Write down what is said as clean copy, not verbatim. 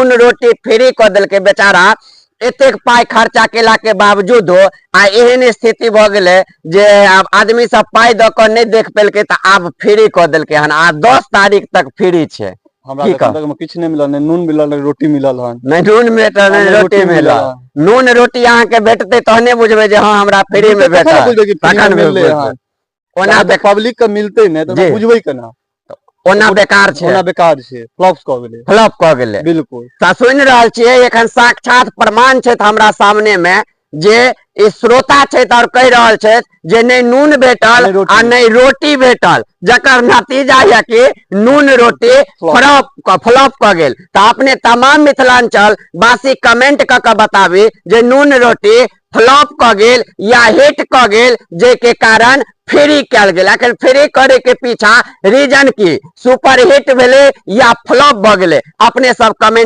नून रोटी फ्री कऽ देलकै। बेचारा एतेक पाइ खर्चा केला के बावजूदो आ एहन स्थिति भऽ गेलै जे आब आदमी सब पाइ दऽ कऽ नहि देख पेलकै, तऽ आब फ्री कऽ देलकै हन आ 10 तारीख तक फ्री छै। हमरा की एखन तक मे किछु नहि मिलल, नहि नून मिलल, नहि रोटी मिलल हन। नहि नून भेटल, नहि नहि रोटी मिलल। हन। नून रोटी अहाँके भेटतै तहने बुझबै जे हँ, हमरा फ्री मे तखन ने भेटल। बुझबै कि फ्री तखन मे मिललै बुझबै। हन। ओना जहाँ तक पब्लिक के मिलतै नहि तऽ बुझबै केना? ओना बेकार छै। ओना बेकार छै, फ्लॉप कऽ गेलै। फ्लॉप कऽ गेलै। बिल्कुल। तऽ सुनि रहल छियै, एखन साक्षात प्रमाण छथि हमरा सामने मे जे ई श्रोता छथि आओर कहि रहल छथि जे नहि नून भेटल नहि रोटी। आ नहि रोटी भेटल, जकर नतीजा यऽ कि नून रोटी फ्लॉप फ्लॉप कऽ गेल। तऽ अपने तमाम मिथिलांचल वासी कमेंट कऽ कऽ बताबी जे नून रोटी फ्लॉप कऽ गेल या हिट कऽ गेल, जाहिके कारण फ्री कयल गेल। आखिर फ्री करे के पीछा रीजन की? सुपर हिट भेलै या फ्लॉप भऽ गेलै? अपने सब कमेंट